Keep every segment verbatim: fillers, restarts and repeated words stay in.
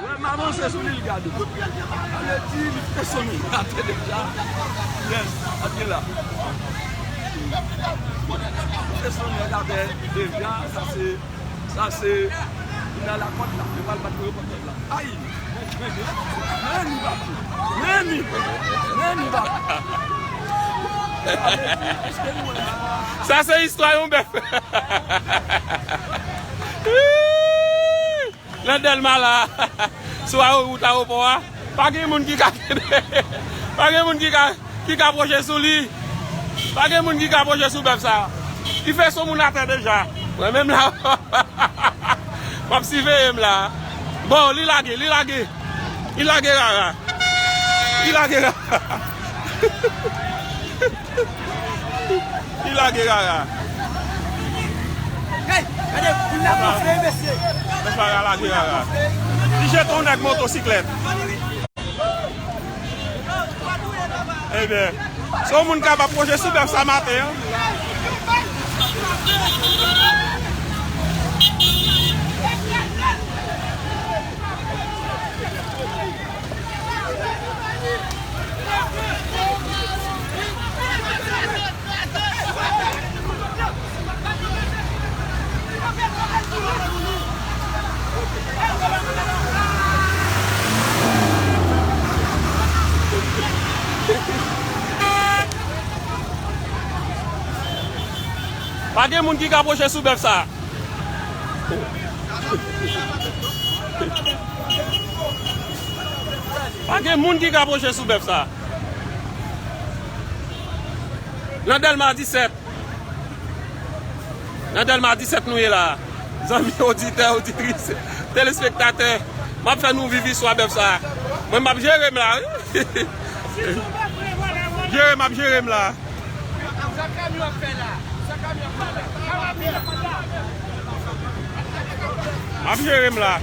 Wè, m avanse sou li, l gade. Sa vle di, li te sonnen atè deja. Yes, ap gen la. Li te sonnen atè deja, sa se, sa se, li nan lakòt la. Yo pral bat pou yo pran kòt la. Ay! Men li, men li, men li, men li, papa. Sa se istwa yon bèf. Nan Dèlma la, sou awo-, wout awopò a, pa gen moun ki ka, pa gen moun ki ka, ki ka pwoche sou li. Pa gen moun ki ka pwoche sou bèf sa. Li fè son moun atè deja. Mwen menm la, m ap siveye m la. Bon, li lage, li lage. Li lage rara. Li lage rara. Li lage rara. Hey, gade, moun la gonfle, mesye. Mesye a lage rara. Li jete yon nèg motosiklèt. Ebyen, se yon moun k ap pwoche sou bèf sa maten an. Pa gen moun ki ka pwoche sou bèf sa. Pa gen moun ki ka pwoche sou bèf sa. Nan Dèlma disèt. Nan Dèlma disèt nou ye la. Zanmi oditè, oditris, telespektatè, m ap fè nou viv istwa bèf sa. Mwen, m ap jere m la, wi. Jere, m ap jere m la. M ap jere m la.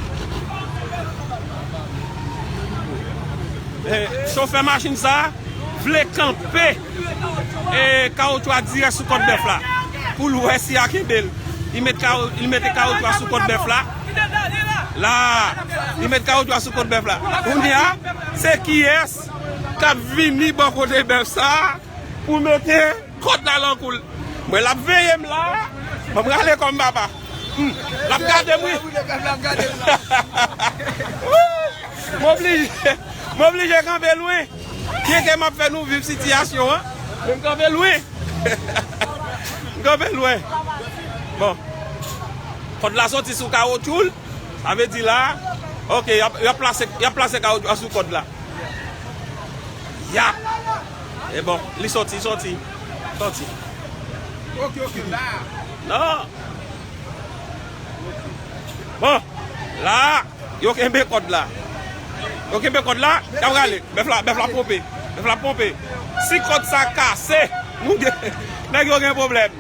Eh, chofè machin sa vle kanpe, eh, kawotchou a dirèk sou kòt bèf la. Pou l wè si a kenbe l. Li met kawo-, li mete kawotchou a sou kòt bèf la. La, li met kawotchou a sou kòt bèf la. Kounye a, se kiyès k ap vini bò kote bèf sa pou mete kòd la nan kou l. Mwen, l ap veye m la. Ban m rale kò m, papa. Hmm. L ap gade m, wi. M oblije, m oblije kanpe lwen. Byenke m ap fè nou viv sitiyasyon an, men m kanpe lwen. M kanpe lwen. Bon. Kòd la soti sou kawotchou l. Sa vle di la, ok, y ap, y ap plase, y ap plase kawotchou a sou kòd la. Ya! E bon, li soti, soti. Soti. Ok, ok, la. Non. Bon, la, yo kenbe kòd la. Yo kenbe kòd la, y ap rale. Bèf la, bèf la ponpe. Bèf la ponpe. Si kòd sa kase, nou gen, nèg yo gen pwoblèm.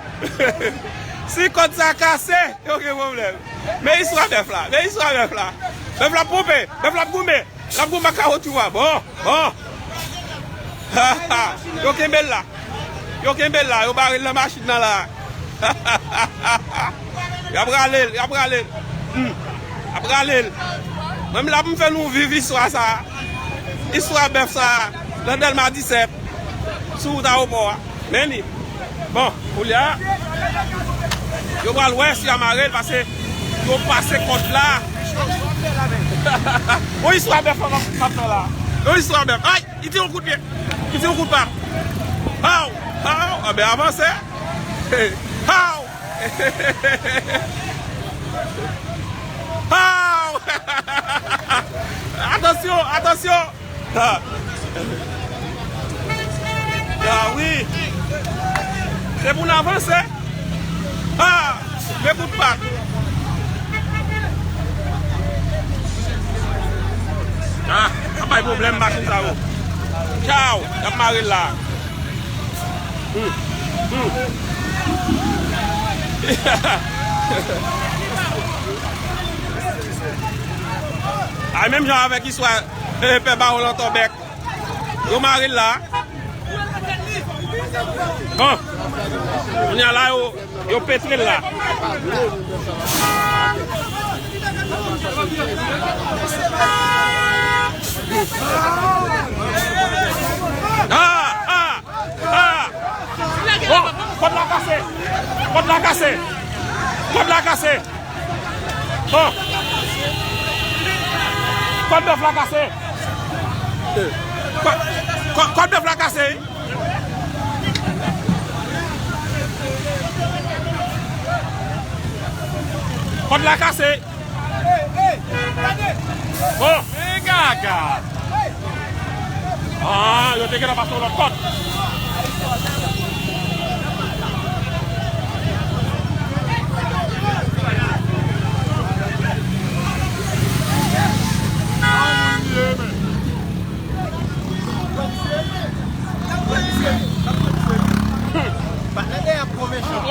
Si kòd sa kase, yo gen pwoblèm. Men istwa bèf la, men istwa bèf la. Bèf la ponpe, bèf la goumen. L ap goumen ak kawotchou a. Bon, bon. Yo kenbe l la. Yo kenbe l la, yo bare l nan machin nan la. Y ap rale l, y ap rale l. Hmm. Y ap rale l. Mwen menm la pou m fè nou viv istwa sa. Istwa bèf sa. Nan Dèlma disèt. Sou wout awopò a. Men li. Bon, koulye a, yo pral wè si y a mare l, paske yo pase kòd la. Yon istwa bèf m ap fè la. Yon istwa bèf. Ay, li tire yon kout pye. Li tire yon kout pa. Haw! Haw! Anben, avanse. Haw! Haw! Atansyon, atansyon! Ha! Ah wi! Se pou n avanse! Ha! Men kout pat! Ah! Ap bay pwoblèm machin sa yo! Tchaw! Y ap mare l la! Hmm. Hmm. Ay, menm jan avèk istwa, eh, pè Bawon Lantòbèk. Yo mare l la. Bon. Kounye a la, yo, yo petre l la. Kòd la kase! Kòd la kase! Bon! Kòd bèf la kase! Kò-, kò-, kòd bèf la kase! Kòd la kase! Bon! Men gaga! Ah, yo te gentan pase yon lòt kòd.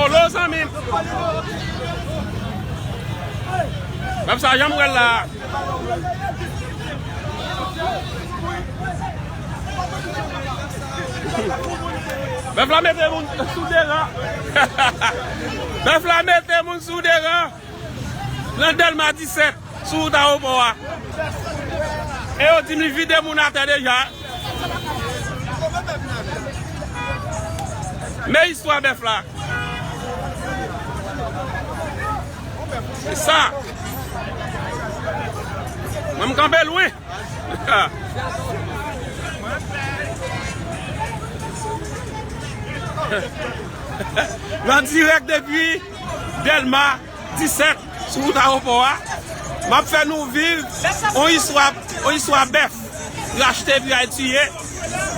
Olo, zanmi m. Bèf sa, jan m wè l la. Bèf la mete moun sou deran. Bèf la mete moun sou deran. Nan Dèlma disèt, sou wout ayewopò a. E yo di m li vide moun atè deja. Men istwa bèf la. Se sa. Mwen, m kanpe lwen. Nan dirèk depi Dèlma disèt, sou wout ayewopò a, m ap fè nou viv yon istwa, yon istwa bèf. Rachte epi al tiye.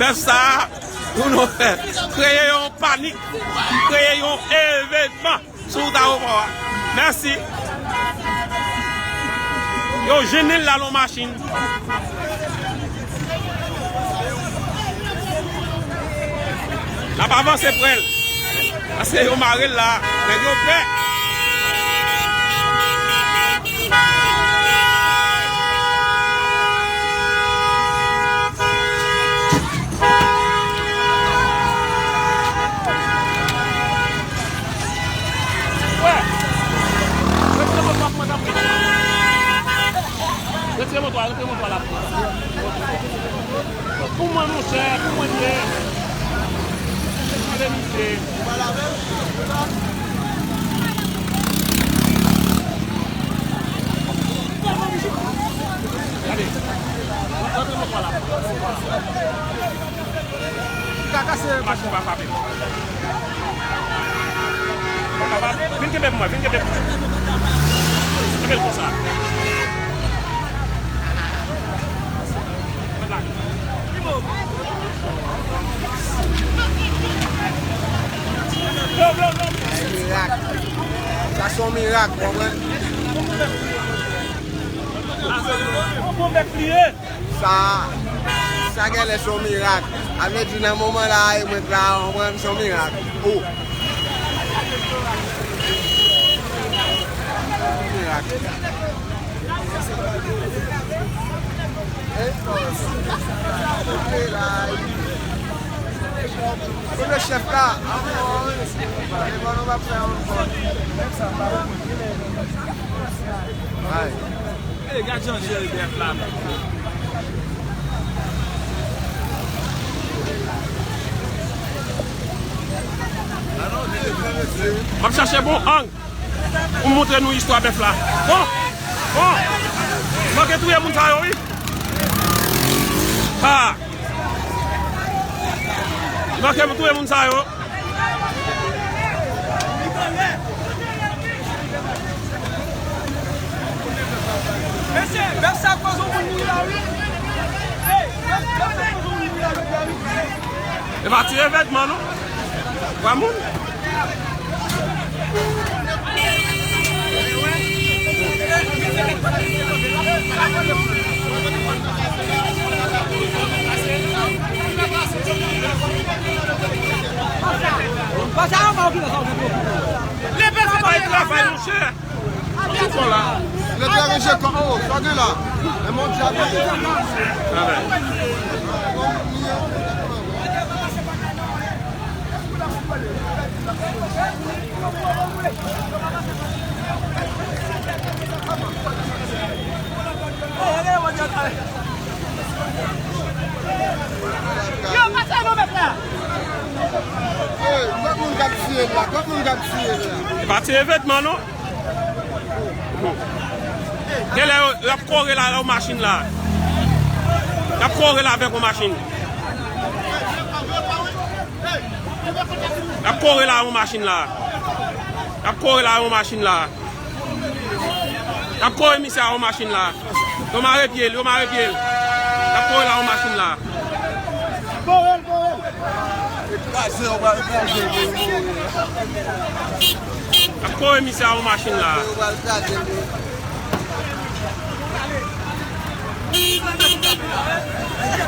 Bèf sa a, pou nou fè, kreye yon panik, kreye yon evènman sou wout ayewopò a. Mèsi. Yo jennen l la nan machin. N ap avanse pre l. Paske yo mare l la. Nèg yo pè. Wè. Retire moto a pou mwen, tanpri. Retire moto a, retire moto a la. Pou mwen, monchè, pou mwen, li ye. Gade misye. Gade. Retire moto a la. Ka kase, pa frape. Vin kenbe pou mwen, vin kenbe pou mwen. Kenbe l konsa. Mirak. Sa se yon mirak, w konprann? Sa, sa genlè se yon mirak. A vle di nan moman la a, e mwen k la, w konprann, se yon mirak. O. Mirak. Kote chèf la? Devan nou pa fè yon bon. Ay. Ey, gad jan jere bèf la, men. M ap chache bon ang pou m montre nou istwa bèf la. Bon, bon, manke touye moun sa yo, wi. Ha! Manke touye moun sa yo. Mesye, bèf sa koz yon moun mouri la, wi. Ey, bèf, bèf sa koz yon moun mouri la, wi. E pa ti evènman, non. Twa moun. Travay, monchè. Tout bon la. Le dirijan kan o, sa gen la. E mon diab. Amen. Yo, pase nou met la. Ey, lòt moun k ap di E pa ti evènman non. Genlè yo, y ap kore la yon machin la. Y ap kore la avèk yon machin. Y ap kore la yon machin la. Y ap kore la yon machin la. Y ap kore misye a yon machin la. Yo mare pye l, yo mare pye l. Y ap kore la yon machin la. Kraze, yo pral kraze l pou l mouri. Y ap kore misye a yon machin la. Yo pral kraze l.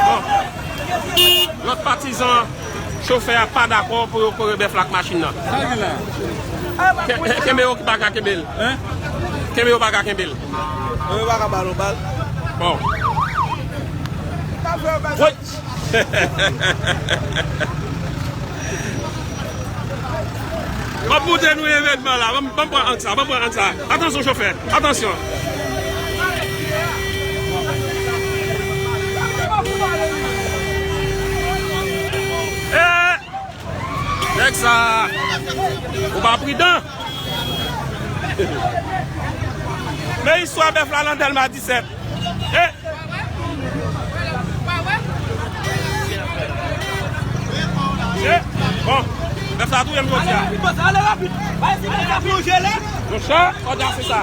Bon. Lòt patizan chofè a pa dakò pou yo kore bèf la ak machin nan. Sa gen la? Ke- Kenbe yo ki pa ka kenbe l. Hein? Kenbe yo pa ka kenbe l. Yo pa ka ba l yon bal. Bon. Woy! M ap montre nou evènman la. Ban m, ban m pran ang sa, ban m pran ang sa. Atansyon, chofè. Atansyon. Eh! Nèg sa, ou pa pridan. Men istwa bèf la nan Dèlma disèt. Eh! Eh! Bon, bèf la touye m jodi a. Ale rapid. Bay si bèf la plonje la. Monchè, kòd la se sa.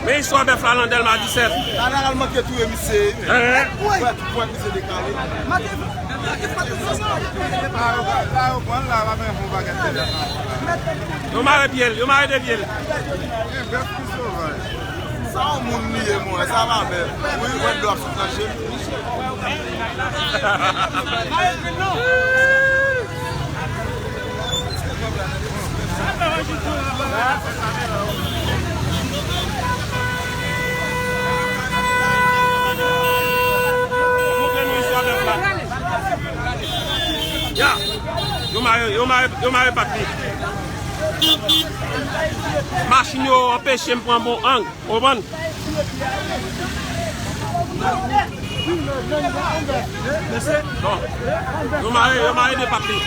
Men istwa bèf la nan Dèlma disèt. Jeneral manke touye misye. Hein? Wè, tout pwen misye dekale. Yo mare pye l, yo mare de pye l. Sa yon moun li ye, mwen, sa pa bèl. Wi, mwen dlo ap sot nan je m. Ya, yo mare, yo mare, yo mare pat li. Machin yo anpeche m pran bon ang. Ou konprann? Bon. Yo mare, yo mare de pat li.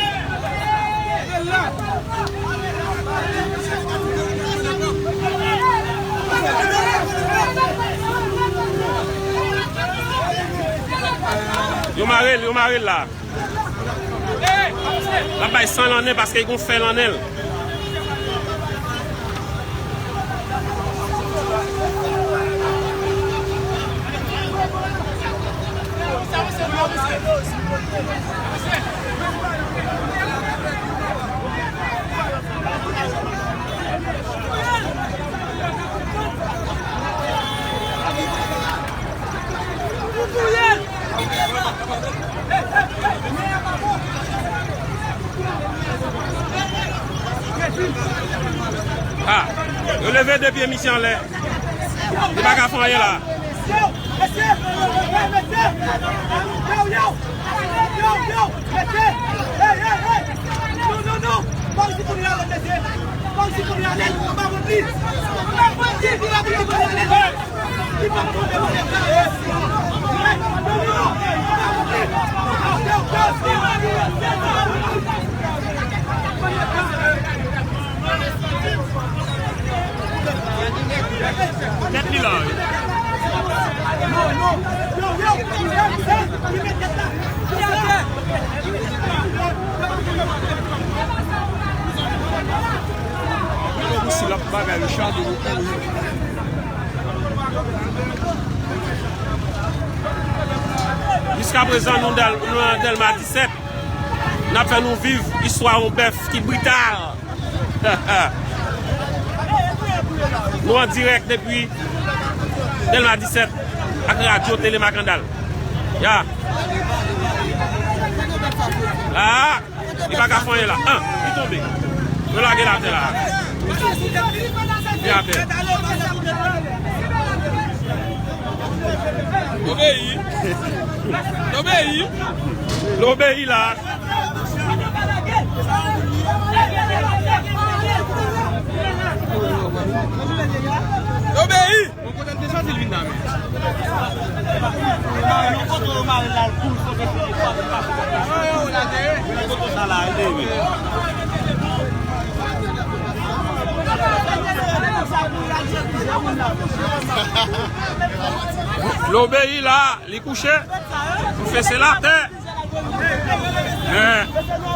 Yo mare l, yo mare l la. L ap bay san nan nen paske l gon fè nan nen l. Ah, yo leve de pye misye anlè. Li pa ka fè anyen la. Tèt li la, wi. Yo, si l ap bagay, yo chage, yo kouri. Jiskaprezan, nou dal-, nou nan Dèlma disèt. N ap fè nou viv istwa yon bèf ki brital. Nou an dirèk depi Dèlma disèt ak radyo Tele Makandal. Ya. La. Li pa ka fè anyen la. An, li tonbe. Yo lage l atè la. Li atè. Obeyi. Obeyi. L obeyi la. Obeyi! Yon kote m te santi l vin la menm. Yon kote yo mare l la, l kouri, fò fè fini, fò fè fini. Yon kote sa la, l te vin. L obeyi la, li kouche, l fese l atè. Men,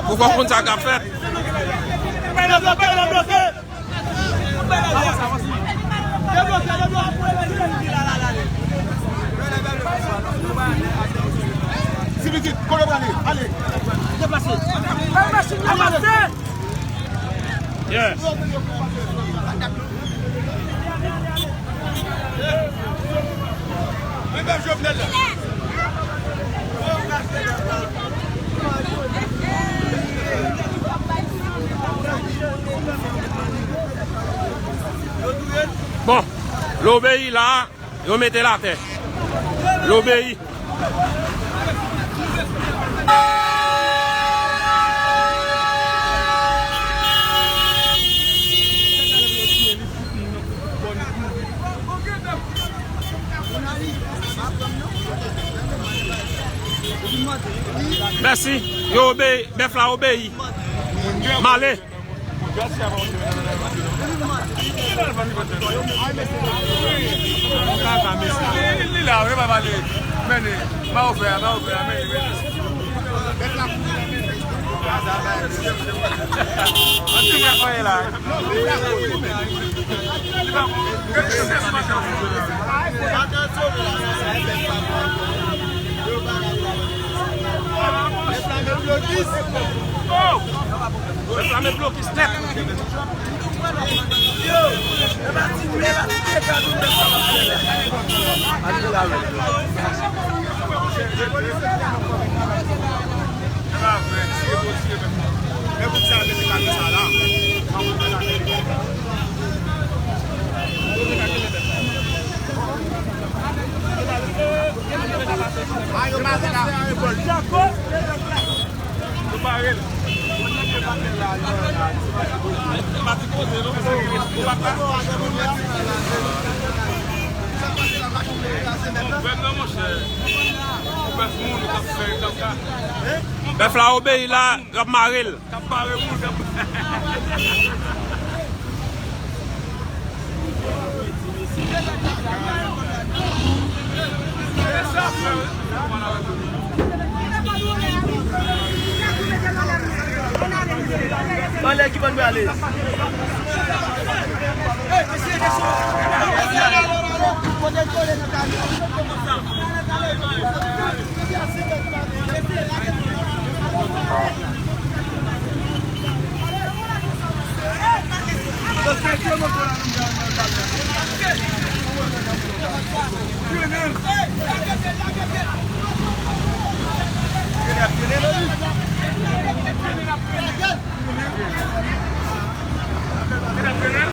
pou fò konn sa k ap fèt. Ti pitit, kote w prale? Ale. Deplase. Al machin nan pase. Yes. Anba Jovenel la. Bon, l obeyi la, yo mete l atè. L obeyi. Mèsi. Yo obeyi. Bèf la obeyi. M ale. Li la, wi, pa pale. Mennen. Ma ofè, ma ofè, mennen, mennen. An ti mwen fè la. Reklame blokis nèt. Bèf la obeyi la, y ap mare l. Anlè ki bò n prale?